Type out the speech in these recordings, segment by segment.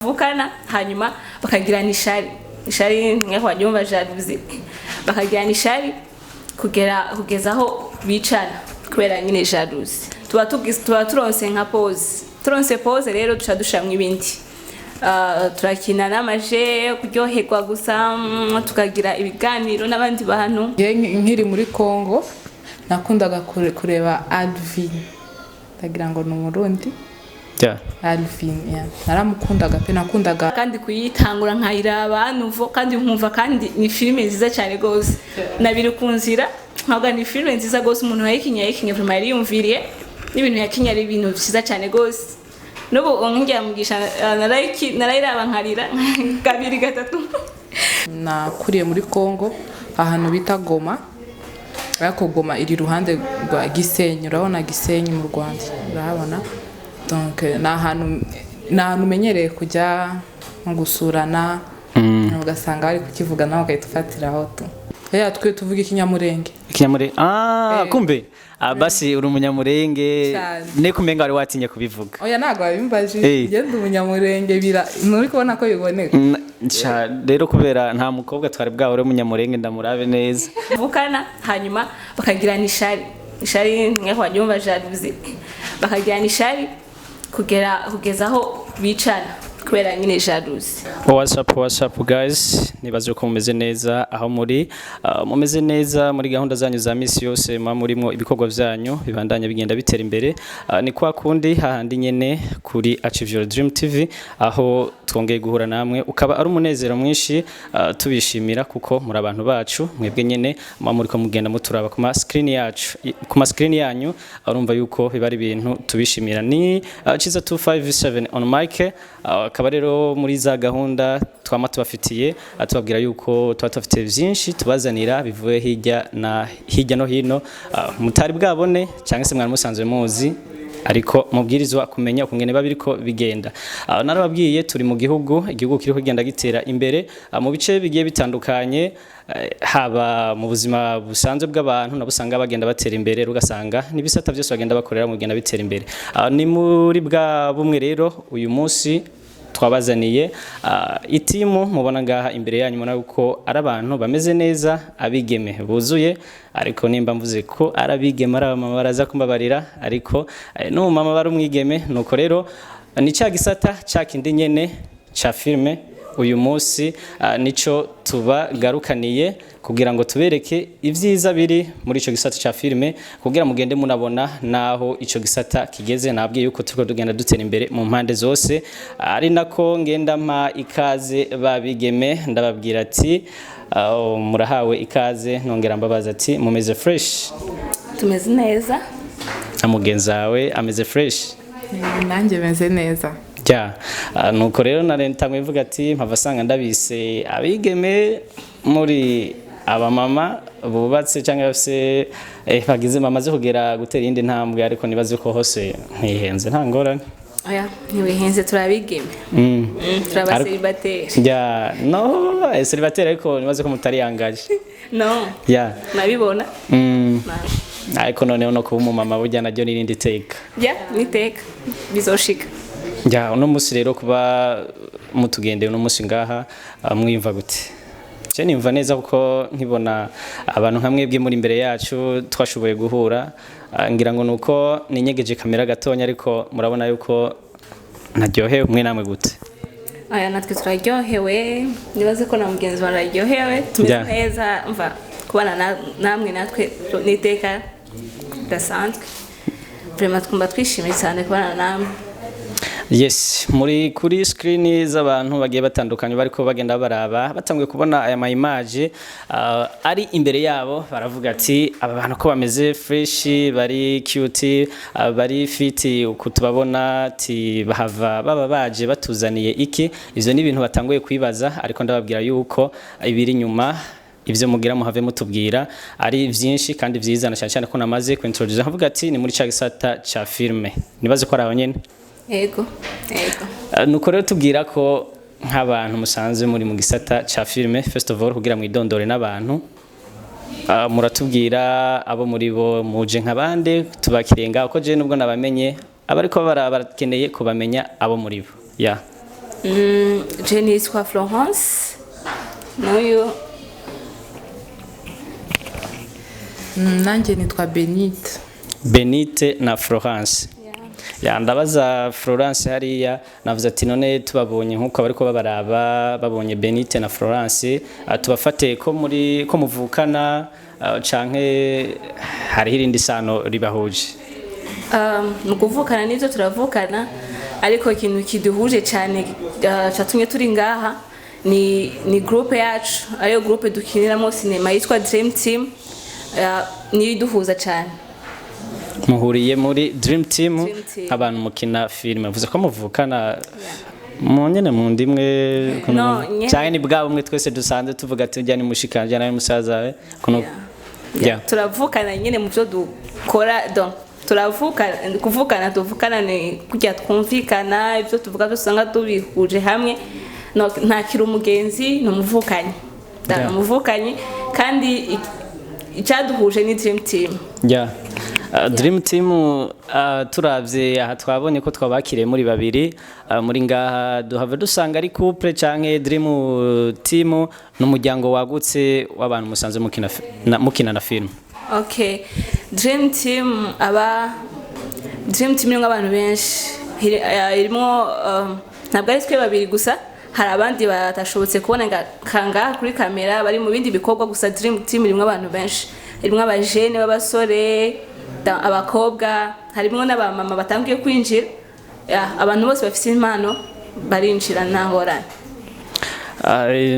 Bavukana, hanyuma bakagirana ishari. Ishari nka wabyumva, jalousie, bakagirana ishari kugeza aho bicana kubera nyine jalousie. Tuba turonse nka pause, turonse pause rero duca dushiramwo ibindi. Turakina n'amaje kuryoherwa gusa, tukagira ibiganiro n'abandi bantu. Njye nkiri muri Congo nakundaga kureba Alvin, ndagira ngo ni Umurundi. Alvin, yeah. Naramukundaga pe, nakundaga. Kandi kuyitangura nkayiraba nuvo kandi nkumva kandi ni filime nziza cyane rwose, nabiri ku nzira ntabwo ni filime nziza rwose. Umuntu yayikinye, yayikinye vraiment yariyumviriye n'ibintu yakinye, ari ibintu byiza cyane rwose. N'ubu ngira mugisha narayiraba nkarira kabiri gatatu. Nakuriye muri Congo ahantu bita Goma, ariko Goma iri iruhande rwa Gisenyi. Urabona Gisenyi mu Rwanda, urahabona? Donc ni ahantu umenyereye kujya nko gusurana, ugasanga bari kukivuga nawe ugahita ufatiraho tu. Twe tuvuga Ikinyamurenge. Ikinyamurenge, ah. Kumbe basi uri Umunyamurenge. Cyane. Ne kumenga wari watinye kubivuga. Oya, ntabwo wabimbajije. Ngenda Umunyamurenge bira nturi kubona ko biboneka. Rero kubera nta mukobwa twari bwahure Umunyamurenge, ndamurabe neza. Bavukana, hanyuma bakagirana ishari. Ishari nka wabyumva, jalousie, bakagirana ishari kugeza aho bicana kubera nyine jalousie. What's up, what's up guys? Nibaze ko mumeze neza aho muri, mumeze neza muri gahunda zanyu za misi yose, muba murimo ibikorwa vyanyu bibandanya bigenda bitera imbere. Ni kwa kundi hahandi nyene kuri Achieve Your Dream TV, aho twongeye guhura namwe, ukaba ari umunezero mwinshi. Tubishimira kuko muri abantu bacu, mwebwe nyene muba muriko mugenda muturaba ku ma screen yacu, ku ma screen yanyu. Urumva yuko biba ari ibintu tubishimira. Ni Chiza 257 on mic. Akaba rero muri za gahunda twama tubafitiye, tubabwira yuko tuba tubafitiye byinshi tubazanira bivuye hirya na hirya no hino, mutari bwabone cyangwa se mwari musanzwe muzi, ariko mubwirizwa kumenya ukungene biba biriko bigenda. Narababwiye, turi mu gihugu, igihugu kiri kugenda gitera imbere mu bice bigiye bitandukanye, haba mu buzima busanzwe bw'abantu nabo usanga bagenda batera imbere, ugasanga n'ibisata byose bagenda bakorera mu bigenda bitera imbere. Ni muri bwa bumwe rero uyu munsi twabazaniye itimu mubona ngaha imbere yanyu. Mubona ko ari abantu bameze neza, abigeme buzuye. Ariko nimba mvuze ko ari abigeme, ari abamama baraza kumbabarira, ariko n'umumama bari umwigeme. Nuko rero ni cya gisata cya kindi nyene ca filme. Uyu munsi nico tubagarukaniye kugira ngo tubereke ivyiza biri muri ico gisata ca filme, kugira mugende munabona naho ico gisata kigeze. Nabwiye yuko turiko tugenda dutera imbere mu mpande zose, ari nako ngenda mpa ikaze babigeme. Ndababwira ati murahawe ikaze. Nongera mbabaza ati mumeze fresh? Tumeze neza. Na mugenzi wawe ameze fresh? Nanjye meze neza. Ja, nuko rero narentangwe mvuga ati mpava asanga ndabise abigeme muri abamama bubatse cyangwa bafise bagize bamaze kugera gutera iyindi ntambwe, ariko nibaze ko hose ntihenze, nta ngorane. Oya, ntiwihenze, turabigeme. Turabaseribateri. Ja, no célibataire, ariko nibaze ko mutari yangaje. No. Ya. Nabibona. Ariko noneho no kuba umumama burya naryo n'irindi teka. Ya, niteka bizoshika. Ja, uno munsi rero kuba mutugendeye uno munsi ngaha, mwiyumva gute? Je nimva neza kuko nkibona abantu nka mwebwe muri imbere yacu twashoboye guhura, ngira ngo nuko ninyegeje kamera gatonya, ariko murabona yuko naryohewe. Mwe namwe gute? Aya, natwe turaryohewe, nibaze ko na mugenzi wawe araryohewe. Tumeze neza. Mva kubana namwe natwe n'iteka ridasanzwe vraiment, twumva twishimiye cyane kubana namwe. Yes, muri kuri screen z'abantu bagiye batandukanye bariko bagenda baraba, batanguye kubona aya ma image ari imbere yabo, baravuga ati aba bantu ko bameze fresh, bari cute, bari fit, uku tubabona ati bahava baba baje batuzaniye iki? Ivyo ni ibintu batanguye kwibaza, ariko ndababwira yuko ibiri nyuma ivyo mugira muhave mutubwira ari vyinshi kandi vyiza, na cyane cyane ko namaze kuintroduce nkavuga ati ni muri ca gisata ca filme. Nibaze ko ari aho nyene. Yego. Nuko rero tubwira ko nk'abantu musanzwe muri mu gisata ca filme, first of all kugira mwidondore n'abantu, muratubwira abo muri bo, muje nk'abande, tubakiriye ngaho ko je nubwo nabamenye, abariko barakeneye kubamenya abo muri bo ya. Je nitwa Florence, n'uyu. Nanjye nitwa Benite. Benite na Florence. Ya, ndabaza Florence hariya, navuze ati none tubabonye nkuko bariko babaraba, babonye Benite na Florence, tubafate ko muri ko muvukana, canke hariho irindi sano ribahuje? Mu kuvukana n'ibyo turavukana, ariko ikintu kiduhuje cyane, cyatumye turi ngaha ni groupe yacu, ariyo groupe dukiniramo sinema yitwa Dream Team, niyo iduhuza cyane. Muhuriye muri Dream Team? Dream Team. Abantu mukina filime, vuze ko muvukana mu nyene mu ndimwe? No, nyene. Canke ni bwa bumwe twese dusanzwe tuvuga ati ujya ni mushikanje, nawe musaza we kuno? Yeah. Turavukana nyine mu byo dukora, donc turavukana kuvukana, tuvukana ni kujya twumvikana, ibyo tuvuga byose usanga tubihuje hamwe. No, ntakiri umugenzi, ni umuvukanyi. Ni umuvukanyi, kandi icyaduhuje ni Dream Team. Yeah. Dream Team, turavye aha twabonye ko twabakiriye muri babiri, muri ngaha duhava dusanga ari couple canke Dream Team n'umuryango wagutse w'abantu musanzwe mukina na film? Okay, Dream Team, aba Dream Team irimo abantu benshi. Irimo ntabwo ari twe babiri gusa, hari abandi batashobotse kubona kangaha kuri kamera, bari mu bindi bikorwa. Gusa Dream Team irimo abantu benshi, irimo abajene b'abasore, abakobwa, harimo n'abamama batangiye kwinjira. Ya, abantu bose bafite impano barinjira, nta ngorane.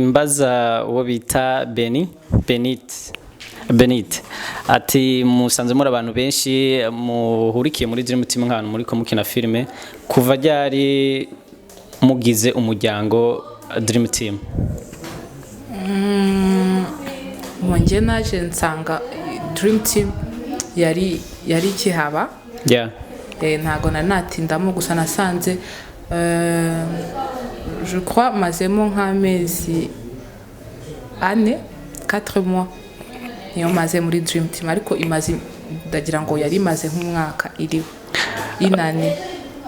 Mbaza uwo bita Beni Benite Benite ati musanze muri abantu benshi muhurikiye muri Dream Team nk'ahantu muri ko mukina filime, kuva ryari mugize umuryango Dream Team? Mu njye naje nsanga Dream Team yari ikihaba. Ntago nari natindamo, gusa nasanze, je crois mazemo nk'amezi 4, 4 mois niyo maze muri Dream Team, ariko imaze, ndagira ngo yari imaze nk'umwaka iriho inane.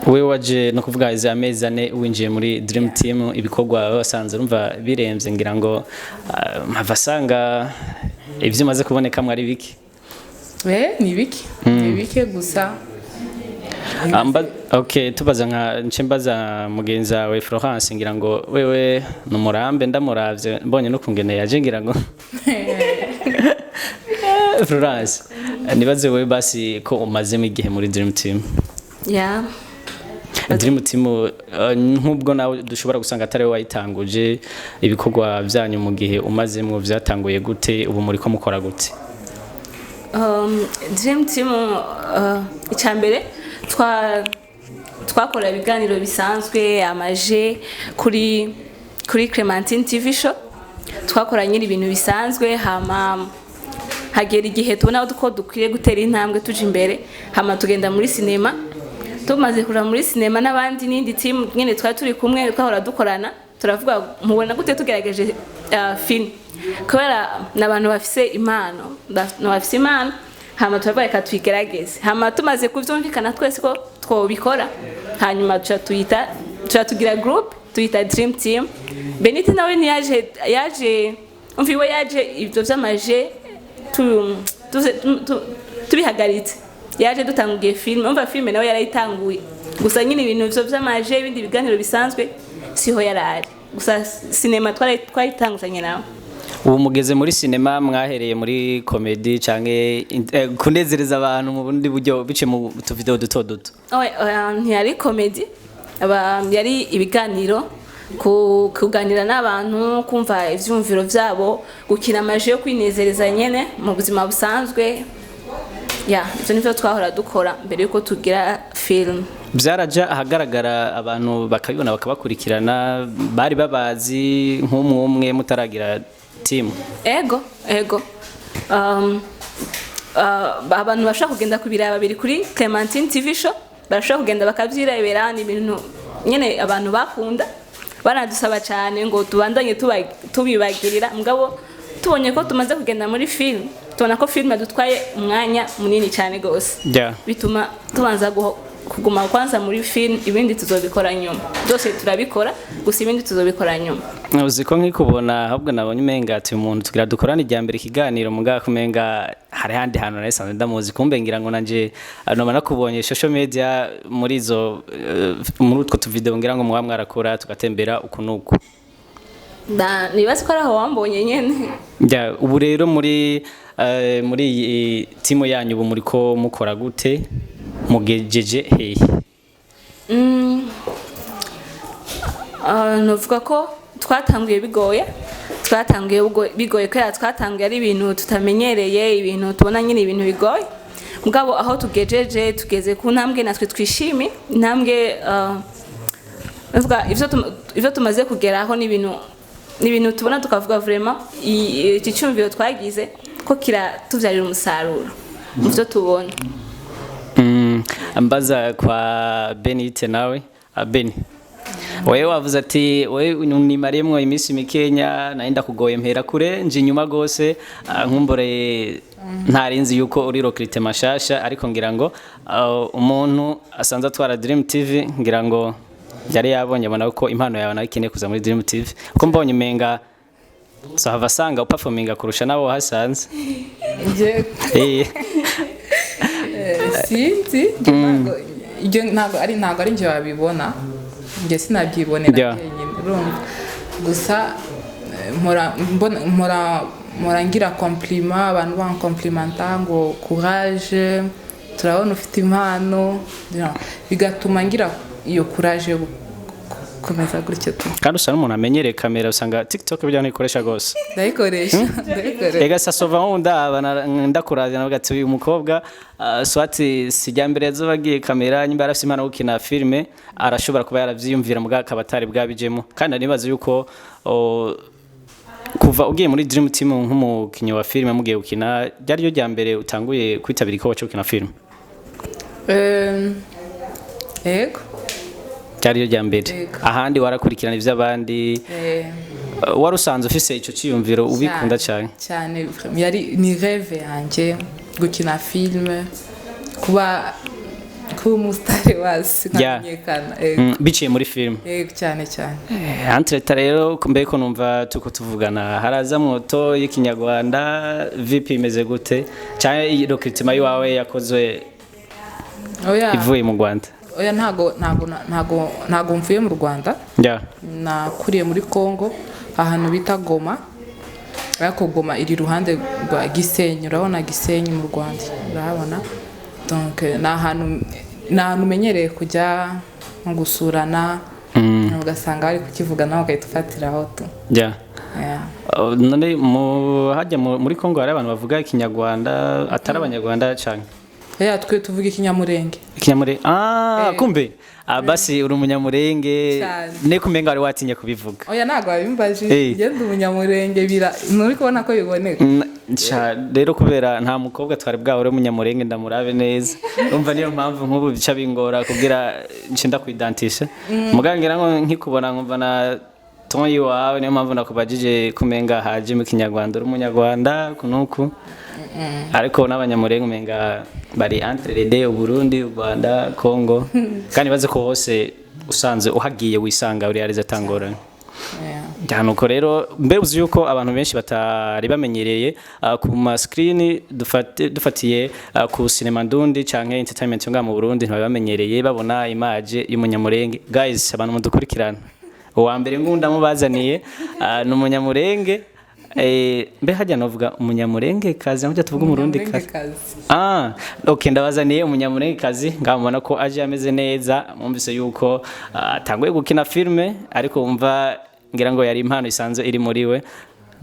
We waje no kuvuga izi amezi 4 winjiye muri Dream Team, ibikorwa wasanze urumva biremvye, ngira ngo mpava asanga ivyo umaze kubonekamwo ari biki? Ni bike, ni bike gusa. Okay, tubaza nka nce mbaza mugenzi wawe Florence, ngira ngo wewe ni umurambe, ndamuravye mbonye no kungene yaje, ngira ngo Florence, nibaze wewe basi ko umazemo igihe muri Dream Team. Yeah. Dream Team, nk'ubwo nawe dushobora gusanga atari wowe wayitanguje, ibikorwa byanyu mu gihe umazemo vyatanguye gute? Ubu muri ko mukora gute? Dream Team, icya mbere twakora ibiganiro bisanzwe, amaje kuri Clementine TV Show, twakora nyine ibintu bisanzwe. Hama hagera igihe tubona ko dukwiye gutera intambwe tuja imbere, hama tugenda muri sinema. Tumaze kuja muri sinema n'abandi n'indi team nyine twari turi kumwe, twahora dukorana, turavuga mubona gute tugerageje film, kubera n'abantu bafise impano, bafise impano. Hama turavuga reka tuyigerageze. Hama tumaze kuvyumvikana twese ko twobikora, hanyuma tuca tuyita, tuca tugira group tuyita Dream Team. Benite nawe ntiyaje, yaje umva iwe, yaje ibyo vy'amaje tubihagaritse, yaje dutanguye filime. Umva filime nawe yarayitanguye, gusa nyine ibintu vyo vy'amaje, ibindi biganiro bisanzwe siho yarari, gusa sinema twayitanguzanye nawe. Ubu mugeze muri sinema, mwahereye muri comedy canke kunezereza abantu mu bundi buryo bice mu tuvideo duto duto? Oya, ntiyari comedy, yari ibiganiro, kuganira n'abantu, kumva ivyumviro vyabo, gukina amaje yo kwinezereza nyene mu buzima busanzwe. Ya, ivyo nivyo twahora dukora mbere yuko tugira film. Byaraja ahagaragara, abantu bakabibona, bakabakurikirana, bari babazi nk'umwe umwe mutaragira team? Ego. Abantu bashobora kugenda kubiraba biri kuri Clementine TV Show, barashobora kugenda bakavyirebera. Ni ibintu nyene abantu bakunda, baradusaba cyane ngo tubandanye tubibagirira. Mugabo tubonye ko tumaze kugenda muri film, tubona ko film yadutwaye umwanya munini cyane gose, bituma tubanza Kuguma kwanza muri film, ibindi tuzobikora nyuma. Byose turabikora, gusa ibindi tuzobikora nyuma. Uzi ko nkikubona ahubwo nabonye umenga ati umuntu tugira dukorane irya mbere ikiganiro, mugabo kumenga hari handi hantu nari ndamuzi, kumbe ngira ngo nanje noba nakubonye social media muri izo muri utwo tuvideo, ngira ngo muba mwarakora tugatembera uku nuku. Nibaza ko ari aho wambonye nyene. Ya, ubu rero muri iyi timu yanyu, ubu muriko mukora gute, mugejeje hehe? Novuga ko twatanguye bigoye, twatanguye bigoye kubera twatanguye ari ibintu tutamenyereye, ibintu tubona nyine ibintu bigoye. Mugabo aho tugejeje, tugeze ku ntambwe natwe twishime, intambwe novuga ivyo tumaze kugeraho ni ibintu tubona tukavuga vraiment iki cyumviro twagize ko kiratuvyarira umusaruro mu vyo tubona. Mbaza kwa Benite nawe. Beni, wewe wavuze ati wewe nimariyemwo iminsi mikenya, nari ndakugoye mpera kure nje inyuma gose, nkumbure ntarinzi yuko uri recrutement mashasha, ariko ngira ngo umuntu asanze atwara Dream TV ngira ngo yari yabonye, abona ko impano yawe nayo ikeneye kuza muri Dream TV, kuko mbonye umenga sohava asanga uperforminga kurusha nabo wahasanze. Njye sinzi, ibyo ntabwo ari njye wabibona, njye sinabyibonera njyenyine, urumva. Gusa mpora mbona, mpora ngira compliment, abantu bankomplimenta ngo courage, turabona ufite impano. Yeah, bigatuma ngira iyo courage yo gukomeza gutyo tu. Kandi usanga umuntu amenyereye kamera, usanga TikTok bijya ntikoresha gose. Ndayikoresha, ndayikoresha. Ega sasova nkunda ndakuraje navuga ati uyu mukobwa swati sijya mbere yazoba agiye kamera, nyimba yarafise impano yo gukina filme arashobora kuba yaravyiyumvira mugabo akaba atari bwabijemo. Kandi nibaza yuko kuva ugiye muri Dream Team nk'umukinyi wa filme, mugiye gukina, ryari ryo rya mbere utanguye kwitabira igikorwa cyo gukina filme? Yego. Ryari ryo rya mbere? Yego. Ahandi warakurikirana ivy'abandi? Wari usanzwe ufise ico ciyumviro, ubikunda cyane? Cyane, vraiment, yari ni rêve yanjye gukina filme, kuba umusitari wasi, nkamenyekana. Yego. Biciye muri filme? Yego, cyane cyane. Entre rero mbere ko numva tuko tuvugana haraza moto y'ikinyarwanda, VP imeze gute, cyane recruitment yiwawe yakozwe Oya. ivuye mu Rwanda? Oya, ntago mvuye mu Rwanda. Nakuriye muri Congo, ahantu bita Goma, ariko Goma iri iruhande rwa Gisenyi. Urabona Gisenyi mu Rwanda, urahabona. Donc ni ahantu umenyereye kujya nko gusurana, ugasanga bari kukivuga nawe ugahita ufatiraho tu. Yeah. None mu hajya muri Congo hari abantu bavuga ikinyarwanda atari abanyarwanda cyane? Yeah, twe tuvuga ikinyamurenge. Ikinyamurenge, ah, kumbe basi uri umunyamurenge. Cyane. Ne kumenga wari watinye kubivuga. Oya, ntabwo wabimbajije. Ngenda umunyamurenge, bira nturi kubona ko biboneka. Nca rero kubera nta mukobwa twari bwahure umunyamurenge ndamurabe neza, umva niyo mpamvu nk'ubu bica bingora kugira nce ndakwidantisha, muganga ngira ngo nkikubona nkumva na ton yiwawe, niyo mpamvu nakubajije kumenga haje mu kinyarwanda uri umunyarwanda kunuku, ariko n'abanyamurenge umenga bari entre les deux, Burundi, u Rwanda, Congo, kandi baze ko hose usanze uhagiye wisanga uri arize atangorane. Yeah. Nuko rero mbe uzi yuko abantu benshi batari bamenyereye ku ma screen dufatiye ku cinema ndundi canke entertainment yo ngaha mu Burundi, ntibari bamenyereye babona image y'umunyamurenge. Guys, abantu mudukurikirana, uwa mbere ngunda mubazaniye ni umunyamurenge. Mbe hajya novuga umunyamurenge kazi amujya tuvuga umurundi kazi? Umunyamurengekazi. Ah, okay, ndabazaniye umunyamurenge kazi ngamubona ko aje ameze neza. Mwumvise yuko atanguye gukina filme, ariko wumva ngira ngo yari impano isanzwe iri muri we.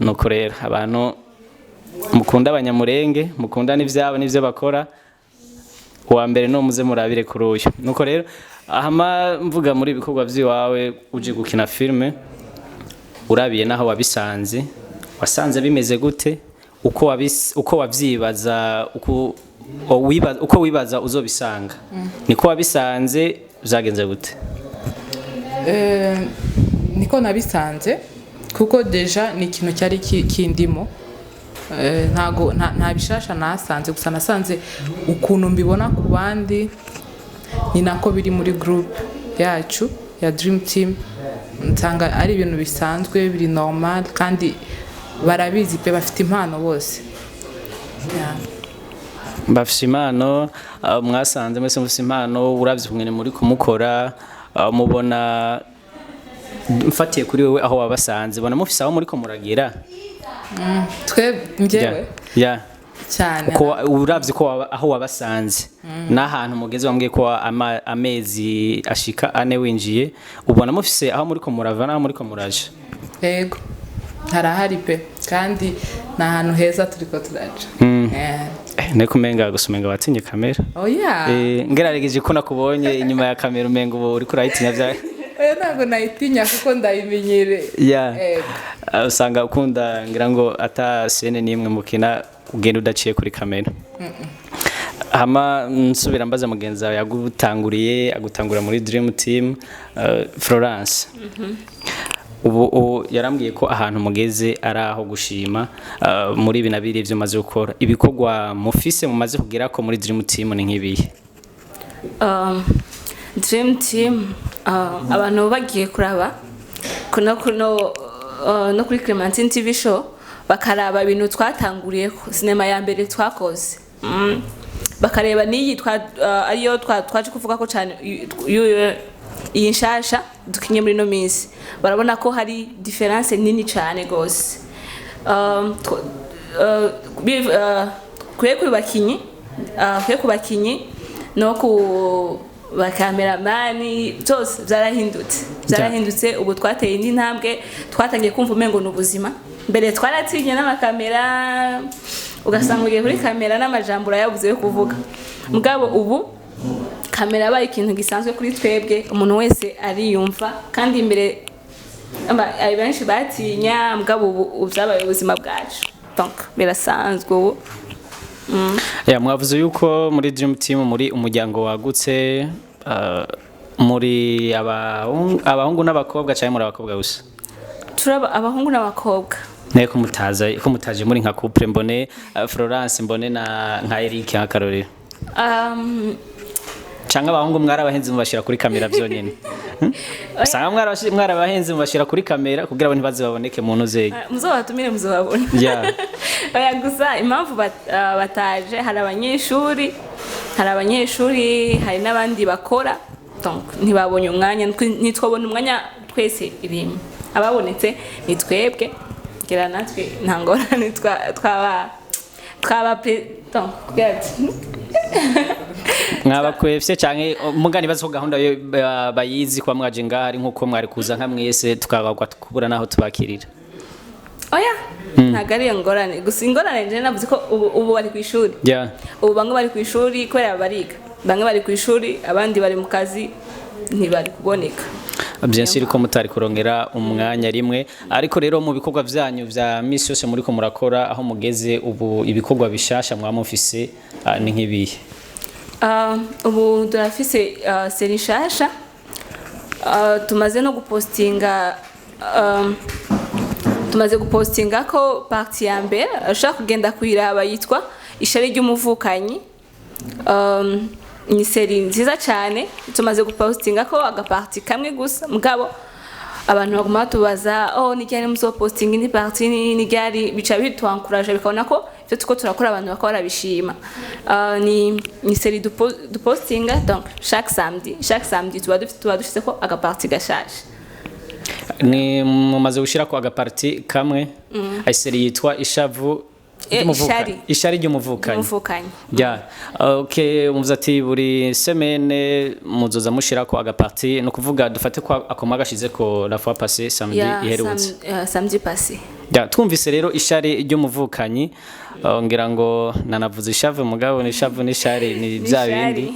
Nuko rero abantu mukunda abanyamurenge, mukunda n'ivyabo n'ivyo bakora, uwa mbere no muze murabire kuri uyu. Nuko rero ahama mvuga muri ibikorwa vy'iwawe, uje gukina filme, urabiye naho wabisanze, wasanze bimeze gute? Uko wavyibaza, uko wibaza uzobisanga, niko wabisanze? Vyagenze gute? Niko nabisanze kuko déjà ni ikintu cyari kindimo. Ntago nta bishasha nasanze, gusa nasanze ukuntu mbibona ku bandi Ni nako biri muri group yacu ya Dream Team. Nsanga ari ibintu bisanzwe, biri normal, kandi barabizi pe, bafite impano bose. Yeah. Bafise impano. Mwasanze mwese mufise impano. Uravye ukungene muri kumukora, mubona, mfatiye kuri wewe, aho wabasanze, bona mufise aho muriko muragira? Twe, njyewe? Yeah. Cyane. Uko uravye ko aho wabasanze n'ahantu mugeze, wambwiye ko amezi ashika 4 winjiye, ubona mufise aho muriko murava n'aho muriko muraja? Yego, harahari pe, kandi ni ahantu heza turiko turaja. Yeah. Niko umenga gusa, umenga watinye kamera. Oya. Ngerageje ko nakubonye inyuma ya kamera, umenga ubu uriko urayitinya vya Oya, ntabwo nayitinya kuko ndayimenyereye. Yego. Usanga ukunda, ngira ngo ata scène n'imwe mukina ugenda udaciye kuri kamera. Hama nsubira mbaza mugenzi wawe yagutanguriye, agutangura muri Dream Team, Florence. Ubu yarambwiye ko ahantu mugeze ari aho gushima, muri ibi na biriya ibyo mumaze gukora. Ibikorwa mufise, mumaze kugera ko muri Dream Team, ni nk'ibihe? Dream Team, abantu bagiye kuraba kuno kuno no kuri Clementine TV Show, bakaraba ibintu twatanguriye, sinema ya mbere twakoze, bakareba n'iyi ariyo twaje kuvuga ko cyane, iyi nshasha dukinye muri no minsi, barabona ko hari différence nini cyane gose. Kwe ku bakinyi no ku bakameramani, byose byarahindutse, byarahindutse. Ubu twateye indi ntambwe, twatangiye kumva umengo ni ubuzima. Mbere twaratinye n'amakamera, ugasanga ugiye kuri kamera n'amajambo urayabuze yo kuvuga. Mugabo ubu kamera yabaye ikintu gisanzwe kuri twebwe, umuntu wese ariyumva. Kandi imbere benshi batinya, mugabo ubu byabaye ubuzima bwacu, donc birasanzwe ubu. Ya, mwavuze yuko muri Dream Team muri umuryango wagutse, muri abahungu n'abakobwa cyangwa muri abakobwa gusa? Turaba abahungu n'abakobwa. Naye ko mutaza, ko mutaje muri nka couple, mbone Florence, mbone na nka Eric nk'akarorero, canke abahungu mwarabahenze mubashira kuri kamera vyonyene? Usanga mwarabahenze mubashira kuri kamera kugira ngo ntibaze baboneke mu ntuzeye. Muzobatumire, muzobabona. Oya, gusa impamvu bataje, hari abanyeshuri, hari n'abandi bakora, donc ntibabonye umwanya. Ntitwabona umwanya twese rimwe. Ababonetse ni twebwe, ngira natwe nta ngorane, twaba donc kugira ati Mwabakwefye canke mugani bazi ko gahunda yo bayizi, kuba mwaje ngaha ari nkuko mwari kuza nka mwese, tukabagwa kubura naho tubakirira. Oya, ntabwo ari iyo ngorane. Gusa ingorane nje navuze ko ubu bari ku ishuri. Ubu bamwe bari ku ishuri kubera bariga, bamwe bari ku ishuri, abandi bari mu kazi, ntibari kuboneka. Bien sûr ko mutari kurongera umwanya rimwe. Ariko rero mu bikorwa vyanyu vya misi yose muriko murakora, aho mugeze ubu, ibikorwa bishasha mwaba mufise ni nk'ibihe? Ubu turafise série nshasha, tumaze no gupostinga, tumaze gupostinga ko partie ya mbere, ushobora kugenda kuyiraba, yitwa Ishari ry'Umuvukanyi. Ni série nziza cyane. Tumaze gupostinga ko agapartie kamwe gusa, mugabo abantu baguma batubaza: "Oh, ni ryari muzopostinga indi partie?" Ni ryari? Bica bitwankuraje, bikabona ko ivyo turiko turakora abantu bakaba barabishima. Ni série dupostinga donc chaque samedi, chaque samedi tuba dufise ko agapartie gashaje. Ni mumaze gushirako agapartie kamwe, mm. Série yitwa Ishavu Ishari. Ishari ry'Umuvukanyi. Umuvukanyi. Ya, okay. Muvuze ati buri semaine muzoza mushirako agapartie, no kuvuga dufate ko akoma gashize ko la fois passée, samedi iherutse? Samedi passé. Ya, twumvise rero Ishari ry'Umuvukanyi, ngira ngo nanavuze ishavu, mugabo ni ishavu n'ishari ni bya Ishari. bindi.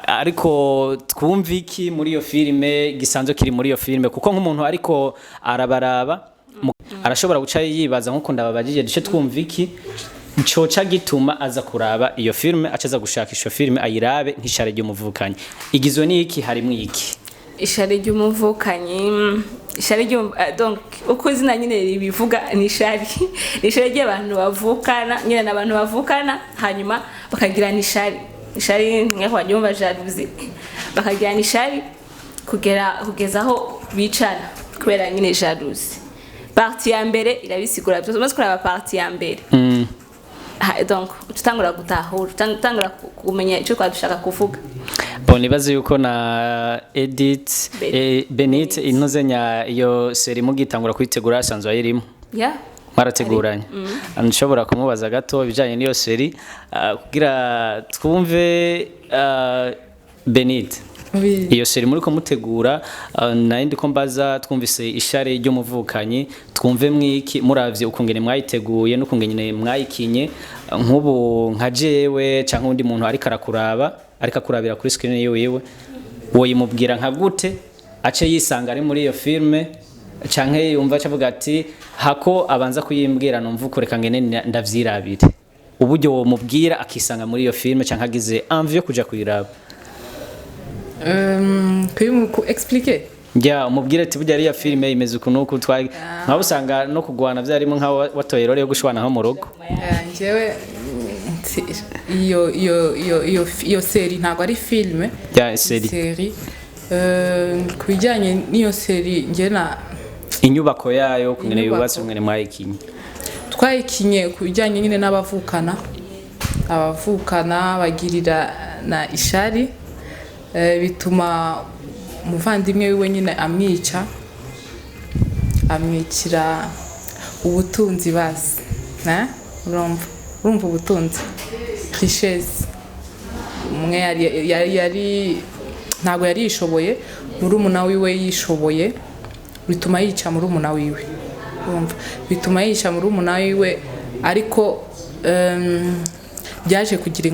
Ariko twumva iki muri iyo filime gisanzwe kiri muri iyo filime? Kuko nk'umuntu ariko arabaraba arashobora guca yibaza, nkuko ndababajije, duce twumva iki coca gituma aza kuraba iyo filime, acaza gushaka iyo filime ayirabe, nk'Ishari ry'Umuvukanyi igizwe n'iki, harimwo iki? Ishari ry'Umuvukanyi, ishari ry'umu donc uko izina nyine ribivuga, ni ishari, ni ishari ry'abantu bavukana nyine, n'abantu bavukana, hanyuma bakagirana ishari. Ishari nk'aho baryumva jalousie. Bakagirana ishari kugera kugeza aho bicana kubera nyine jalousie. Partie ya mbere irabisigura byose. Umaze kuraba partie ya mbere, donc utangura gutahura, utangura kumenya icyo twari dushaka kuvuga. Bon, nibaze yuko na Edith Benit intuzenya iyo série mugitangura kuyitegura asanzwe ayirimo. Yeah. Mwarateguranye. Nshobora kumubaza gato ibijyanye n'iyo série kugira twumve. Benit, Oui. iyo série muri kumutegura, nari ndiko mbaza, twumvise ishari ry'umuvukanyi, twumve mwiki muravye ukungene mwayiteguye n'ukungene mwayikinye. Nk'ubu nka jewe canke undi muntu ariko arakuraba, ariko akurabira kuri screen yiwe, woyimubwira nka gute ace yisanga ari muri iyo filme, canke yumva acavuga ati hako abanza kuyimbwira numva ukureka ngene ndavyirabire? Uburyo womubwira akisanga muri iyo filme canke agize envie yo kuja kuyiraba? Ku expliquer. Njya umubwire ati burya ariya filime imeze uku n'uku, twari nk'aho usanga no kugwana byarimo, nk'aho watoye role yo gushwana nko mu rugo. Njyewe iyo série ntabwo ari filme. Ya série. Série. Ku bijyanye n'iyo série, njye na Inyubako yayo, ukungene Inyubako. yubatse, ukungene mwayikinye. Twayikinye ku bijyanye nyine n'abavukana. Abavukana bagirira na ishari, bituma umuvandimwe wiwe nyine amwica, amwicira ubutunzi basi. Ne? Urumva ubutunzi, richesse. Umwe yari ntabwo yari yishoboye, murumuna wiwe yishoboye, bituma yica murumuna wiwe. Urumva, bituma yica murumuna wiwe, ariko byaje kugira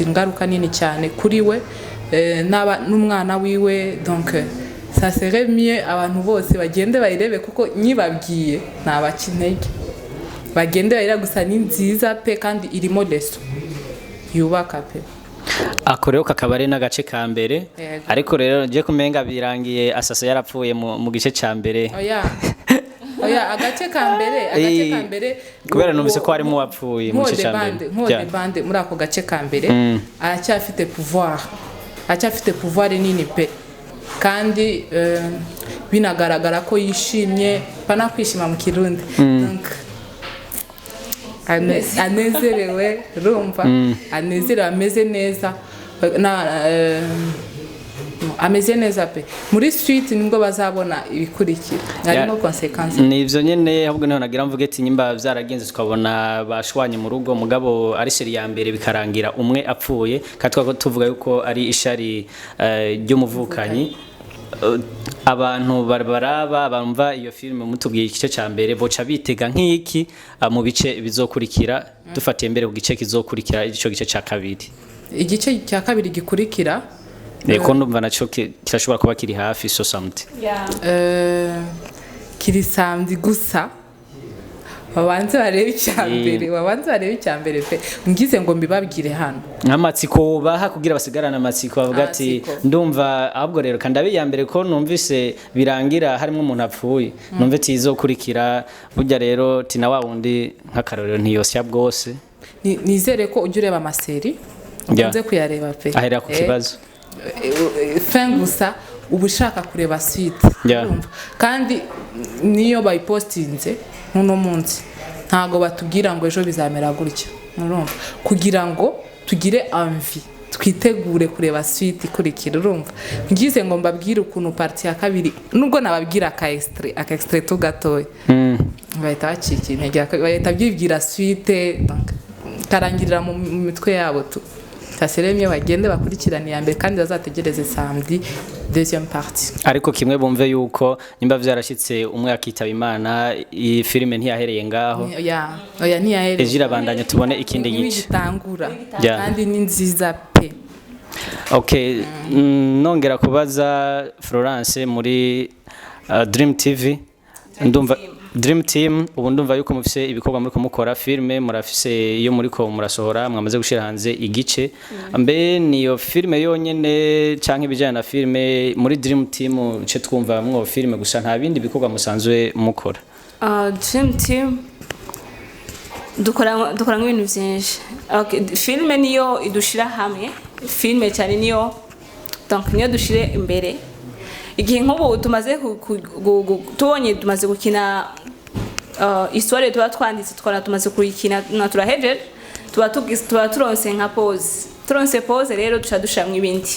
ingaruka nini cyane kuri we n'umwana wiwe. Donc ça serait mieux abantu bose bagende bayirebe, kuko nyibabwiye nabaca intege. Bagende bayirebe gusa, ni nziza pe, kandi irimo leçon yubaka pe. Ako rero kakaba ari n'agace ka mbere. Yego. Ariko rero ngiye kumenga birangiye asasa yarapfuye mu gice ca mbere. Oya, agace ka mbere, agace ka mbere. Kubera numvise ko harimo uwapfuye mu gice ca mbere. Nkode bande muri ako gace ka mbere aracyafite pouvoir, aracyafite pouvoir nini pe, kandi binagaragara ko yishimye, pana kwishima mu Kirundi. Donc anezerewe, urumva, anezerewe, ameze neza na ameze neza pe. Muri suite nibwo bazabona ibikurikira, harimo conséquences. Ni ivyo nyene, ahubwo niho nagira mvuge ati nyimba vyaragenze tukabona bashwanye mu rugo, mugabo ari série ya mbere bikarangira umwe apfuye, kandi twako tuvuga yuko ari ishari ry'umuvukanyi. Abantu baraba bumva iyo filime, mutubwiye igice ca mbere, boca bitega nk'iki mu bice bizokurikira, dufatiye mbere ku gice kizokurikira, ico gice ca kabiri? Igice cya kabiri gikurikira. Ko ndumva naco kirashobora kuba kiri hafi, so samedi. Kiri samedi, gusa babanze barebe icya mbere, babanze barebe icya mbere pe. Ngize ngo mbibabwire hano. Nk'amatsiko baha kugira basigarane amatsiko, bavuga ati Amatsiko. Ndumva ahubwo rero kandi abe iya mbere, ko numvise birangira harimo umuntu apfuye, numve tizokurikira burya rero tina wa wundi nk'akarorero ntiyosya bwose. Nizere ko ujya ureba ama série, ukunze kuyareba pe. Ahera ku kibazo. Fin gusa uba ushaka kureba suite. Urumva? Kandi niyo bayipostinze nk'uno munsi, ntabwo batubwira ngo ejo bizamera gutya, urumva, kugira ngo tugire envie, twitegure kureba suite ikurikira. Urumva, ngize ngo mbabwire ukuntu partie ya kabiri, nubwo nababwira aka extrait tu gatoya, bahita bacika intege, bahita byibwira suite, donc karangirira mu mitwe yabo tu. Taseremye bagende bakurikirane iya mbere, kandi bazategereze samedi deuxième partie. Ariko kimwe bumve yuko nimba vyarashitse umwe akitaba Imana, iyi filime ntiyahereye ngaho. Oya, oya, ntiyahereye. Ejo irabandanya, tubone ikindi gice. Gitangura. Yeah. Kandi ni nziza pe. Okay, nongera kubaza Florence muri Dream TV, ndumva Dream Team ubu, ndumva yuko mufise ibikorwa muri kumukora, filme murafise iyo muriko murasohora, mwamaze gushira hanze igice. Mbe niyo filme yonyene canke ibijanye na filme muri Dream Team ce twumva mwo filme gusa, nta bindi bikorwa musanzwe mukora? Dream Team dukora nk'ibintu byinshi. Okay, filme niyo idushira hamwe, filme cyane niyo. Donc niyo dushire imbere. Igihe nk'ubu tumaze tubonye tumaze gukina histoire tuba twanditse, tukaba tumaze kuyikina na turahejeje, tuba turonse nka pause. Turonse pause rero, duca dushiramwo ibindi.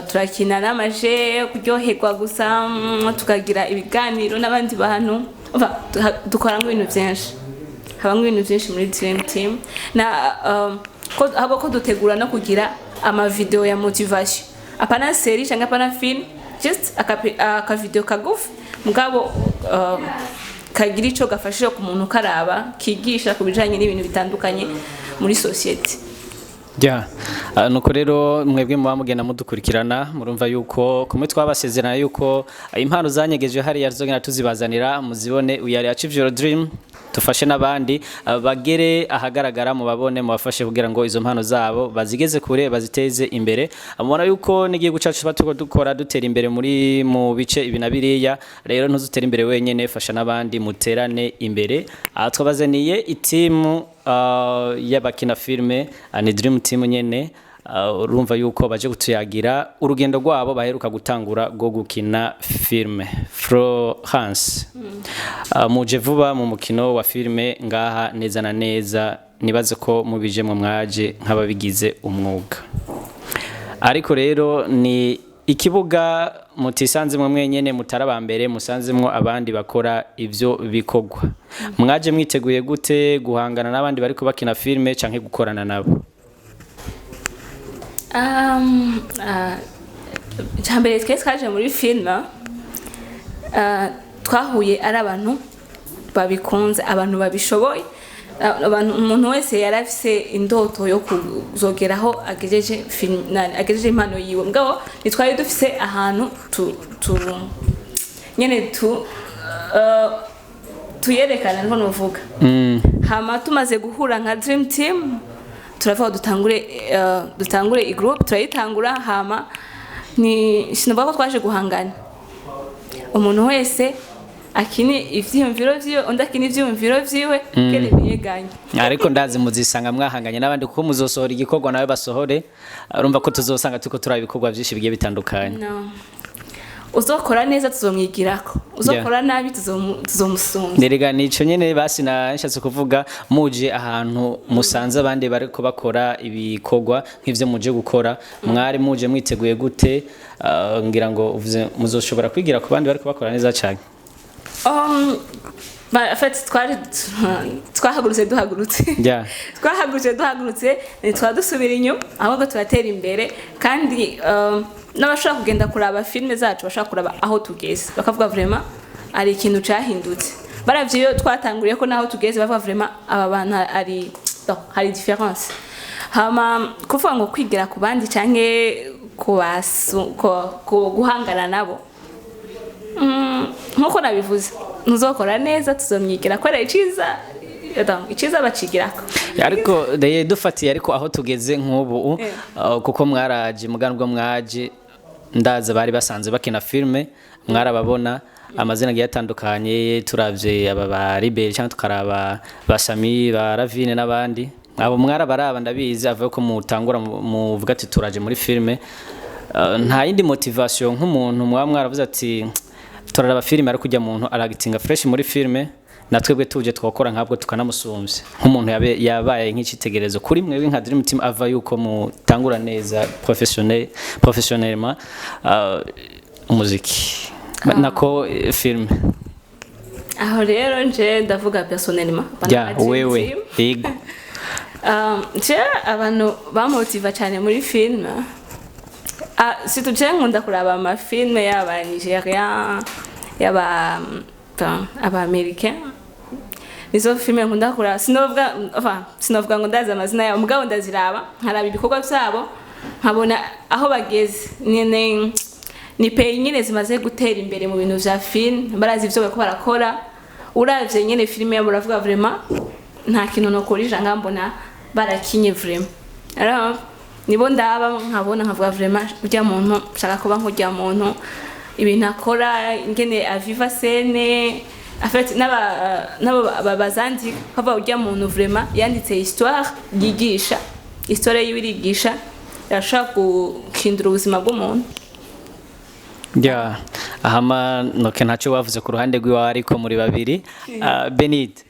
Turakina n'amaje kuryoherwa gusa, tukagira ibiganiro n'abandi bantu. Umva, dukoramo ibintu byinshi, habamo ibintu byinshi muri Dream Team na ko ahubwo ko dutegura no kugira amavideo ya motivation, apana série cyangwa apana film, just aka video kagufi mugabo kagira ico gafashije ku muntu karaba, kigisha ku bijanye n'ibintu bitandukanye muri société. Ya, nuko rero mwebwe muba mugenda mudukurikirana, murumva yuko kumwe twabasezerana yuko impano zanyegeje hariya tuzogenda tuzibazanira muzibone. We are Achieve Your Dream, tufashe n'abandi bagere ahagaragara, mubabone, mubafashe kugira ngo izo mpano zabo bazigeze kure, baziteze imbere. Mubona yuko n'igihugu cyacu tuba turiko dukora dutera imbere muri mu bice ibi na biriya. Rero ntuzutere imbere wenyene, fasha n'abandi muterane imbere. Twabazaniye itimu y'abakina filme, ni Dream Team nyene. Urumva yuko baje kutuyagira urugendo rwabo baheruka gutangura rwo gukina filme. Florence, muje vuba mu mukino wa filme ngaha neza na neza. Nibaze ko mubijemwo mwaje nk'ababigize umwuga, ariko rero ni ikibuga mutisanzemwo mwenyene, mutari aba mbere, musanzemwo abandi bakora ivyo bikorwa. Mwaje mwiteguye gute guhangana n'abandi bariko bakina filme canke gukorana nabo? Icambere, twe twaje muri filime, twahuye ari abantu babikunze, abantu babishoboye. Umuntu wese yari afise indoto yo kuzogeraho agejeje film, agejeje impano yiwe. Mugabo ntitwari dufise ahantu tu nyene tuyerekana, niko novuga. Hama tumaze guhura nka Dream Team, turavuga dutangure i group, turayitangura. Hama ni sinavuga ko twaje guhangana, umuntu wese akini ivyiyumviro vyiwe, undi akini ivyiyumviro vyiwe, kene biyeganye. Ariko ndazi muzisanga mwahanganye n'abandi, kuko muzosohora igikorwa nawe basohore. Urumva ko tuzosanga turiko turaba ibikorwa vyinshi bigiye bitandukanye. No, uzokora neza tuzomwigirako, uzokora nabi tuzomusunga. Nerega nico nyene basi nashatse kuvuga. Muje ahantu musanze abandi bariko bakora ibikorwa nk'ivyo muje gukora, mwari muje mwiteguye gute? Ngira ngo uvuze muzoshobora kwigira ku bandi bariko bakora neza cyane. Ba, en fait twari twahagurutse duhagurutse. Twahagurutse duhagurutse, ntitwa dusubira inyuma, ahubwo turatera imbere. Kandi n'abashobora kugenda kuraba filime zacu bashobora kuraba aho tugeze, bakavuga vraiment ari ikintu cahindutse. Baravye iyo twatanguriye ko naho tugeze, bavuga vraiment aba bantu ari, donc hari différence. Hama kuvuga ngo kwigira ku bandi canke guhangana nabo, nkuko nabivuze, ntuzokora neza tuzomwigira, kubera iciza, donc iciza bacigirako. Ariko dufatiye ariko aho tugeze nk'ubu, kuko mwaraje muganubwo mwaje, ndaza bari basanze bakina filme, mwarababona amazina agiye atandukanye. Turavye aba ba Liberi cyangwa tukaraba ba Sami, ba Ravine n'abandi, abo mwarabaraba, ndabizi. Avuye ko mutangura muvuga ati turaje muri filme, nta yindi motivation nk'umuntu mwaba mwaravuze ati turaraba filime, ariko ujya muntu aragitinga fresh muri filme, natwebwe tuje twakora nkabwo tukanamusumbya, nk'umuntu yabaye nk'icitegererezo kuri mwebwe nka Dream Team, ava yuko mutangura neza professionnellement umuziki nako filme? Aho rero nje ndavuga personnellement, apana Ya. nka Dream Wewe. Team. Yego. Je abantu bamotiva cyane muri filme, surtout je nkunda kuraba amafilme y'aba Nigeria, y'aba, enfin, aba Américain. Nizo filme nkunda kuraba. Sinovuga, enfin, sinovuga ngo ndazi amazina yabo, mugabo ndaziraba, nkaraba ibikorwa byabo, nkabona aho bageze. Ni pays nyine zimaze gutera imbere mu bintu vya film, barazi ivyo bariko barakora. Uravye nyene filime yabo, uravuga vraiment nta kintu nokorija nga mbona barakinye vraiment. Alors nibo ndaba, nkabona, nkavuga vraiment urya muntu nshaka kuba nk'urya muntu, ibintu akora, ingene aviva scène. En fait n'aba bazandika kavuga urya muntu vraiment yanditse histoire yigisha, histoire yiwe irigisha, irashobora guhindura ubuzima bw'umuntu. Ya, ahama noke ntacyo bavuze ku ruhande rw'iwawe, ariko muri babiri. Benit,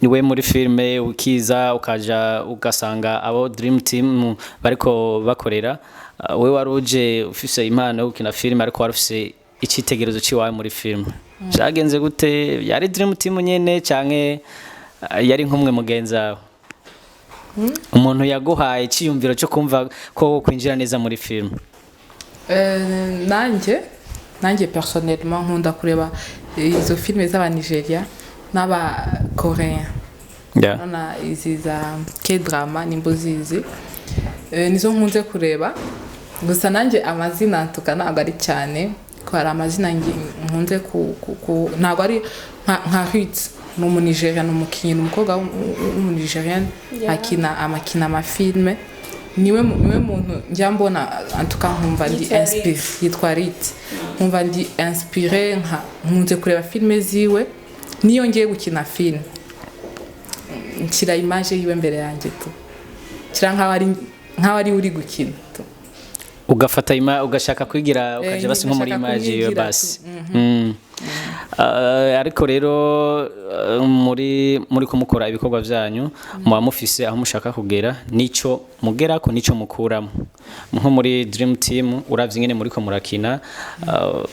niwe muri filme ukiza ukaja ugasanga abo Dream Team bariko bakorera. We wari uje ufise impano yo gukina filme, ariko wari ufise icyitegererezo cy'iwawe muri filme. Byagenze gute? Yari Dream Team nyene canke yari nk'umwe mugenzi wawe, umuntu yaguhaye icyiyumviro cyo kumva ko kwinjira neza muri filme? Nanjye personnellement nkunda kureba izo filime z'Abanigeria n'Abakorean. Urabona izi za K-drama, nimba uzizi. Nizo nkunze kureba gusa. Nanjye amazina ntuka ntabwo ari cyane ko hari amazina nkunze ntabwo ari nka Ruth, ni Umunigeria, ni umukinnyi, ni umukobwa w'Umunigerian. Akina amakina amafilme. Niwe muntu njya mbona antuka nkumva ndi Yitwa inspiré. Yitwa Ruth. Nkumva ndi inspiré, nka nkunze kureba filime ziwe. Niyo ngiye gukina filime, nshyira image yiwe mbere yanjye tu, nshyira nkaho ari we uri gukina tu. Ugafata ugashaka kwigira, ukaja basi nko muri ngashaka image yiwe. kumwigira. Basi. Ariko rero muri kumukora ibikorwa byanyu, muba mufise aho mushaka kugera, nico mugerako, nico mukuramo. Nko muri Dream Team, uravye ingene muriko murakina,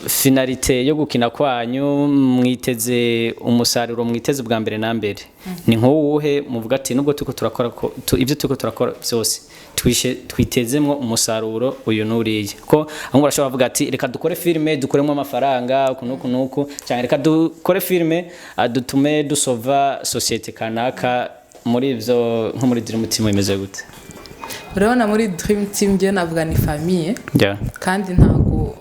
finalité yo gukina kwanyu, mwiteze umusaruro, mwiteze bwa mbere na mbere ni nk'uwuhe? Muvuga ati nubwo turiko turakora ibyo turiko turakora byose, twishe twitezemwo umusaruro uyu n'uriya. Ko bamwe barashobora kuvuga ati reka dukore filime dukuremo amafaranga uku n'uku n'uku, cyangwa reka dukore filime dutume dusova société kanaka. Muri ivyo, nko muri Dream Team imeze gute? Urabona, muri Dream Team njye navuga ni famille. Kandi ntabwo,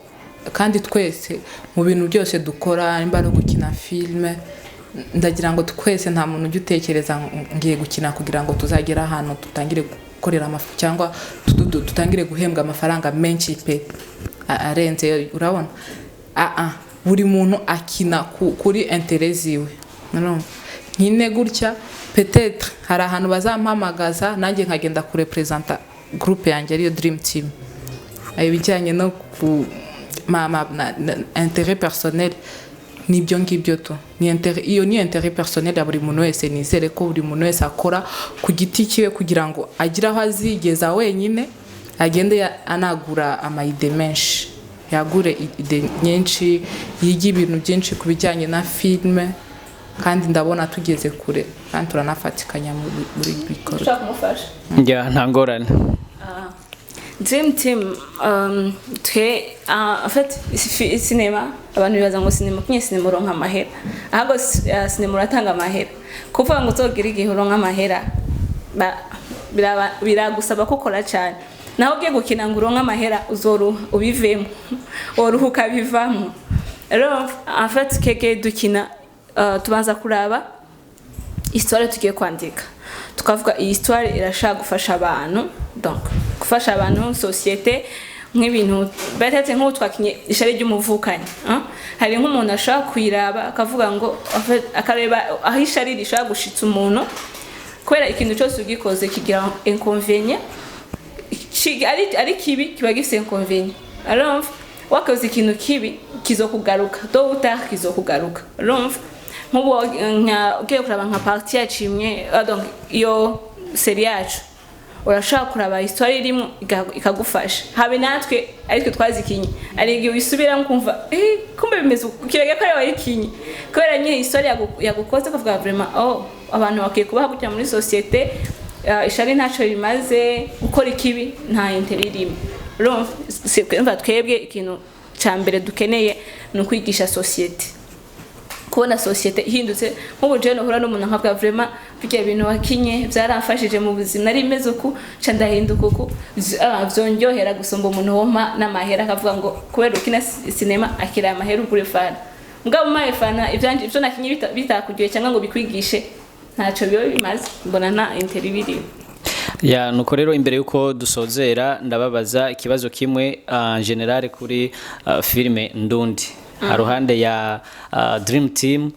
kandi twese mu bintu byose dukora, nimba ari ugukina filime, ndagira ngo twese, nta muntu ujya utekereza ngo ngiye gukina kugira ngo tuzagere ahantu dutangire gukorera amafu cyangwa dutangire guhembwa amafaranga menshi pe arenze. Urabona, buri muntu akina kuri intérêt ziwe. Urumva? Nkine gutya, peut-être hari ahantu bazampamagaza nanjye nkagenda kurepresenta groupe yanjye ariyo Dream Team. Ibijyanye no ku ma intérêt personnel, nibyo ngibyo tu, ni intérêt, iyo ni intérêt personnel ya buri muntu wese. Nizere ko buri muntu wese akora ku giti cyiwe kugira ngo agire aho azigeza wenyine, agende anagura ama idées menshi, yagure idées nyinshi, yige ibintu byinshi ku bijyanye na filime. Kandi ndabona tugeze kure kandi turanafatikanya muri bikorwa. Ushaka kumufasha? Njya, nta ngorane. Dream Team, twe en fait cinéma, abantu bibaza ngo cinéma kinye cinéma uronka amahera. Ahubwo cinéma uratanga amahera. Kuvuga ngo uzogira igihe uronka amahera, biragusaba ko ukora cyane. Naho ugiye gukina ngo uronke amahera, uzoruha ubivemo, woruha ukabivamo. Rero en fait keke dukina, tubanza kuraba histoire tugiye kwandika, tukavuga iyi histoire irashaka gufasha abantu, donc gufasha abantu, société, nk'ibintu peut-être nk'ubu twakinye ishari ry'umuvukanyi, hein? Hari nk'umuntu ashobora kuyiraba akavuga ngo en fait, akareba aho ishari rishobora gushitsa umuntu, kubera ikintu cyose ugikoze kigira inconvénient. Ari kibi kiba gifise inconvénient. Urumva, wakoze ikintu kibi kizokugaruka tôt ou tard, kizokugaruka. Urumva, nk'ubu nka ugiye kuraba nka partie yacu imwe, donc iyo série yacu, urashobora kuraba histoire irimo ikagufasha. Habe natwe aritwe twazikinye, hari igihe wisubiramo ukumva eh kumbe bimeze uku, ukirega ko ari wayikinye, kubera nyine histoire yagukoze, ukavuga vraiment oh, abantu bakwiye kubaho gutya muri société. Ishari ntacyo rimaze, gukora ikibi nta intérêt irimo. Urumva, urumva twebwe ikintu cya mbere dukeneye ni ukwigisha société, kubona société ihindutse. Nk'ubu jewe nohura n'umuntu nkavuga vraiment birya bintu wakinye byaramfashije mu buzima, nari meze uku ca ndahinduka uku. Vyonryohera gusumba umuntu wompa n'amahera akavuga ngo kubera ukina cinéma akira amahera ugure fana. Mugabo umpaye fana, ivyanje ivyo nakinye bitakuryoheye cyangwa ngo bikwigishe, ntaco biba bimaze. Mbona nta intérêt birimo. Ya, nuko rero imbere yuko dusozera, ndababaza ikibazo kimwe en général kuri filime Ndundi, haruhande ya Dream Team.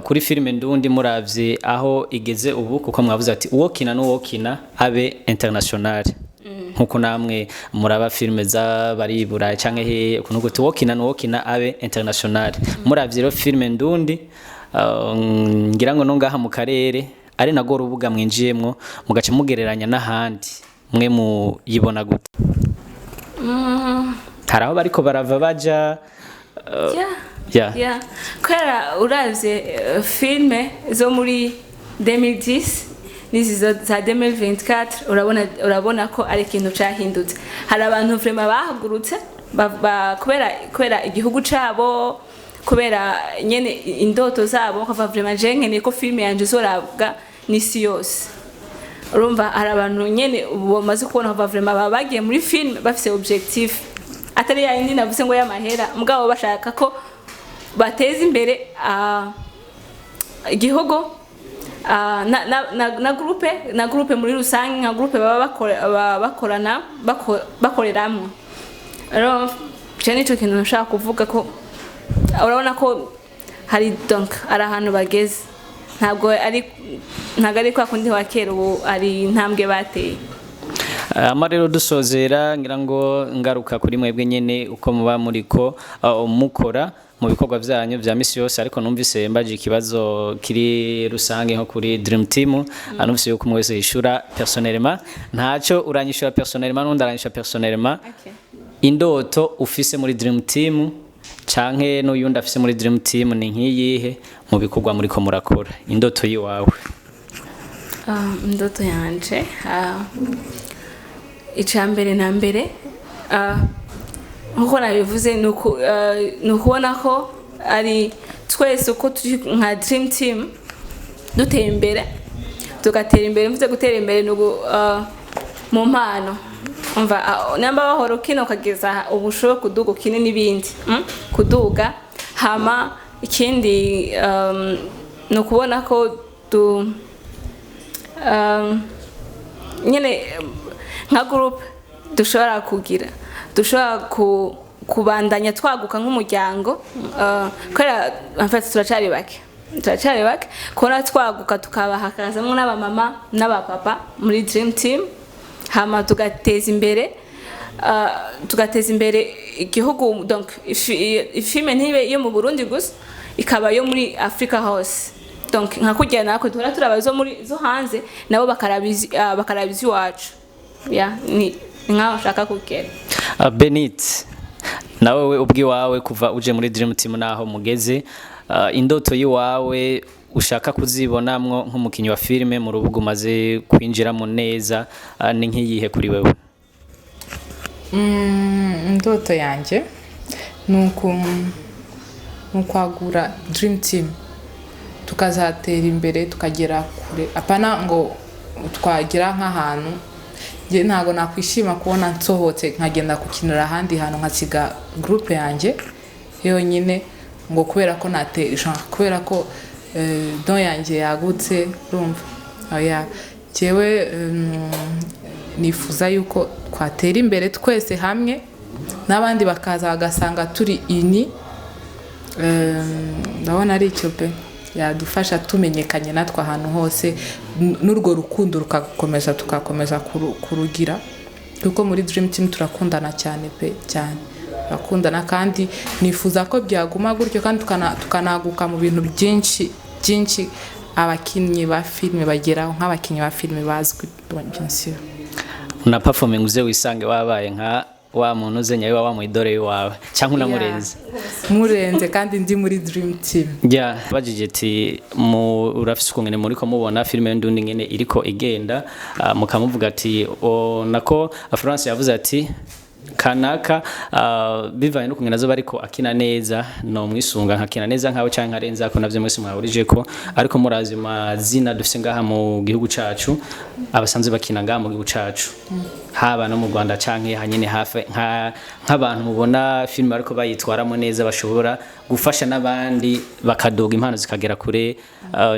Kuri filime Ndundi, muravye aho igeze ubu, kuko mwavuze ati uwo kina n'uwo kina abe international. Nkuko namwe muraba filime z'abari i Burayi canke he, ukuntu gute wokina nuwokina abe international. Muravye rero filime ndundi, ngira ngo no ngaha mu karere ari nago rubuga mwinjiyemwo, mugaca mugereranya n'ahandi, mwe muyibona gute? Hari aho bariko barava baja? Yeah. Yeah. Yeah. Kubera uravye filme zo muri 2010 n'izi za 2024, urabona ko ari ikintu cahindutse. Hari abantu vraiment bahagurutse kubera igihugu cabo, kubera nyene indoto zabo, bakavuga: "Vraiment je nkeneye ko filme yanje izorabwa n'isi yose." Urumva hari abantu nyene ubu bamaze kubona bava vraiment baba bagiye muri film bafise objectif atari ya yindi navuze ngo y'amahera, mugabo bashaka ko bateza imbere igihugu, na groupe muri rusange, nka groupe baba bakorana, bakoreramwo. Rero je nico kintu nshaka kuvuga, ko urabona ko hari, donc ari ahantu bageze, ntabwo ari kwa kundi wa kera, ubu ari intambwe bateye. Ama rero dusozera, ngira ngo ngaruka kuri mwebwe nyene, uko muba muriko mukora mu bikorwa vyanyu vya misi yose, ariko numvise mbaje ikibazo kiri rusange nko kuri Dream Team, numvise yuko umwe wese yishura personnellement. Ntaco, uranyishura personnellement, n'undi aranyishura personnellement. Indoto ufise muri Dream Team canke n'uyundi afise muri Dream Team ni nk'iyihe mu bikorwa muriko murakora? Indoto yiwawe? Indoto yanje, icya mbere na mbere, nkuko nabivuze, ni ukubona ko ari twese uko turi nka Dream Team dutera imbere, tugatera imbere. Mvuze gutera imbere ni mu mpano. Umva, namba wahora ukina ukageza ubu ushobora kuduga ukine n'ibindi, Kuduga. Hama ikindi, ni ukubona ko du nyene nka groupe dushobora kugira, dushobora kubandanya twaguka nk'umuryango, kubera en fait turacari bake. Kubona twaguka tukaba hakazamwo n'abamama n'abapapa muri Dream Team, hama tugateza imbere igihugu. Donc ifilme ntibe iyo mu Burundi gusa, ikaba yo muri Afrika hose. Donc nka kurya natwe duhora turaba izo muri zo hanze, nabo bakaraba iwacu. Ya, ni nkaho nshaka kugera. Benit, nawe we ubwiwawe, kuva uje muri Dream Team naho mugeze, indoto yiwawe ushaka kuzibonamwo nk'umukinyi wa filime mu rubuga umaze kwinjiramo neza, ni nk'iyihe kuri wewe? Indoto yanjye ni ukwagura Dream Team, tukazatera imbere, tukagera kure. Apana ngo twagera nk'ahantu, njye ntabwo nakwishima kubona nsohotse nkagenda gukinira ahandi hantu, nkasiga groupe yanjye yonyine, ngo kubera ko nate genre kubera ko don yanjye yagutse. Urumva, oya, njyewe nifuza yuko twatera imbere twese hamwe, n'abandi bakaza bagasanga turi ini. Ndabona ari icyo pe yadufasha, tumenyekanye natwe ahantu hose, n'urwo rukundo rugakomeza, tugakomeza kurugira, kuko muri Dream Team turakundana cyane pe, cyane turakundana, kandi nifuza ko byaguma gutyo, kandi tukanaguka mu bintu byinshi byinshi abakinnyi ba filime bageraho, nk'abakinnyi ba filime bazwi, bien sûr. Na performing uze wisange wabaye nka wa muntu uze nyawe wa mu idore wawe cyangwa unamurenze. Murenze, kandi ndi muri Dream Team. Ya, bajije ati mu urafise ukungene muriko mubona filime y'Indundi ngene iriko igenda, mukamuvuga ati o, nako Florence yavuze ati kanaka, bivanye n'ukungene azoba ariko akina neza, no mwisunga nkakina neza nkawe canke nkarenza ko navyo mwese mwahurije ko. Ariko murazi mazina dufise ngaha mu gihugu cacu, abasanzwe bakina ngaha mu gihugu cacu, haba no mu Rwanda canke hanyene hafi, nk'abantu mubona filime ariko bayitwaramo neza, bashobora gufasha n'abandi bakaduga impano zikagera kure,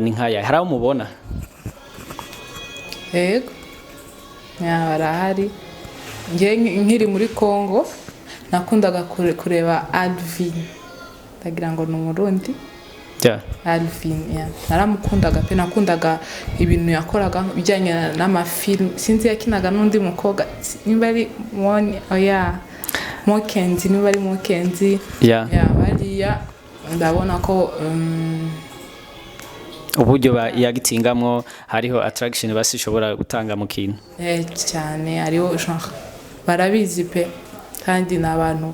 ni nkaya hari abo mubona? Yego, ya, barahari. Njye nkiri muri Congo nakundaga kureba Alvin, ndagira ngo ni Umurundi. Alvin, yeah. Naramukundaga pe, nakundaga ibintu yakoraga bijyanye n'amafilm. Sinzi, yakinaga n'undi mukobwa, nimba ari Moni, oya, Mokenzi, nimba ari Mokenzi. Yeah, bariya ndabona ko Uburyo yagitingamwo hariho attraction basi ishobora gutanga mu kintu. Cyane, hariho genre barabizi pe, kandi ni abantu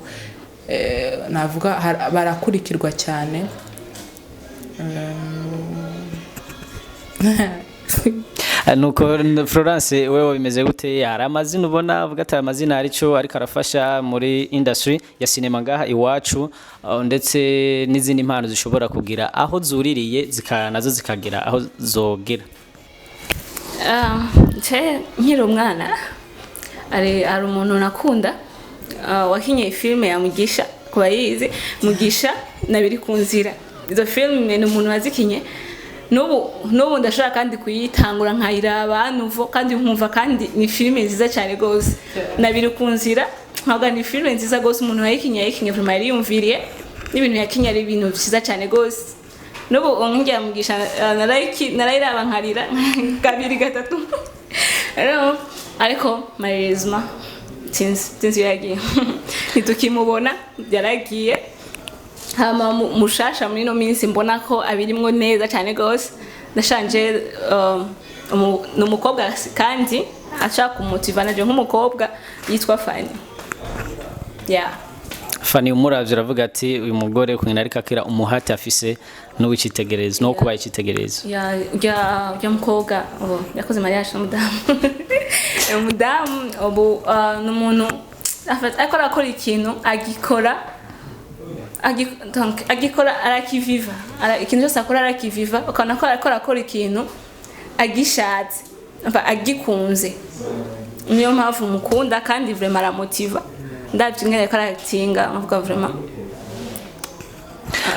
navuga barakurikirwa cyane. Nuko Florence, wewe bimeze gute? Hari amazina ubona avuga ati aya mazina hari ico ariko arafasha muri industry ya cinema ngaha iwacu, ndetse n'izindi mpano zishobora kugira aho zuririye nazo zikagera aho zogera? Nce nkiri umwana hari umuntu nakunda wakinye filime ya Mugisha, ku bayizi, Mugisha na Biri ku nzira. Izo filime ni umuntu wazikinye. N'ubu ndashobora kandi kuyitangura nkayiraba nuvo kandi nkumva kandi ni filime nziza cyane rwose. Na Biri ku nzira ntabwo ni filime nziza rwose. Umuntu wayikinye yayikinye vraiment yariyumviriye, n'ibintu yakinye ari ibintu byiza cyane rwose. N'ubu ngira Mugisha narayiraba nkarira kabiri gatatu. Rero, ariko malheureusement sinzi iyo yagiye, ntitukimubona, yaragiye. Hama mushasha muri ino minsi mbona ko abirimwo neza cyane rwose, ndashanje ni umukobwa kandi ashaka kumutiva naje nk'umukobwa, yitwa Fanny, yeah. Fanny, umuravye uravuga ati uyu mugore kungena ariko akira umuhati afise n'uwicitegererezo no kuba icitegererezo. Ya, ujya mukobwa ubu yakoze mariage n'umudamu. Umudamu ubu ni umuntu ariko arakora ikintu agikora donc, agikora arakiviva. Ikintu cyose akora arakiviva, ukabona ko ariko arakora ikintu agishatse, enfin, agikunze. Niyo mpamvu mukunda kandi vraiment aramotiva. Ndabyo ingene ariko aratinga nkavuga vraiment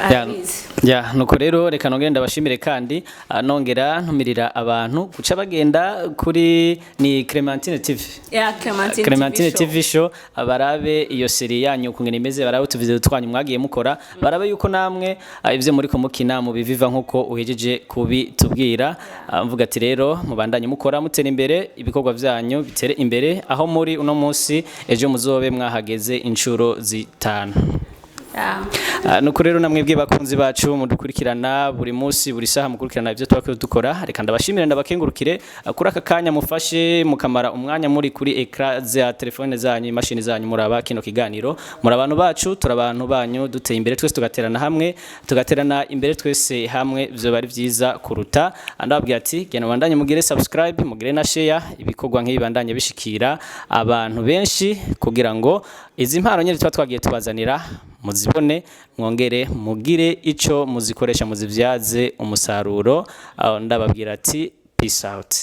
arabizi. Ya, nuko rero reka nongere ndabashimire kandi nongera ntumirira abantu guca bagenda kuri ni Clementine TV. Ya, Clementine. Clementine TV show. TV show, barabe iyo série yanyu ukungene imeze, barabe utuvideo twanyu mwagiye mukora, barabe yuko namwe ivyo muriko mukina mubiviva nkuko uhejeje kubitubwira. Mvuga ati rero mubandanye mukora, mutera imbere, ibikorwa vyanyu bitere imbere aho muri uno munsi, ejo muzobe mwahageze inshuro 5. Nuko rero namwebwe bakunzi bacu mudukurikirana buri munsi, buri saha, mukurikirana ibyo tuba dukora, reka ndabashimire, ndabakengurukire kuri aka kanya mufashe mukamara umwanya muri kuri écran za telefone zanyu, imashini zanyu, muraba kino kiganiro. Muri abantu bacu, turi abantu banyu. Duteye imbere twese, tugaterana hamwe, tugaterana imbere twese hamwe, byo bari byiza kuruta. Ndababwira ati genda bandanye mugire subscribe, mugire na share, ibikorwa nk'ibi bandanye bishikira abantu benshi kugira ngo izi mpano nyine tuba twagiye tubazanira muzibone, mwongere mugire ico muzikoresha, muzivyaze umusaruro. Aho ndababwira ati peace out.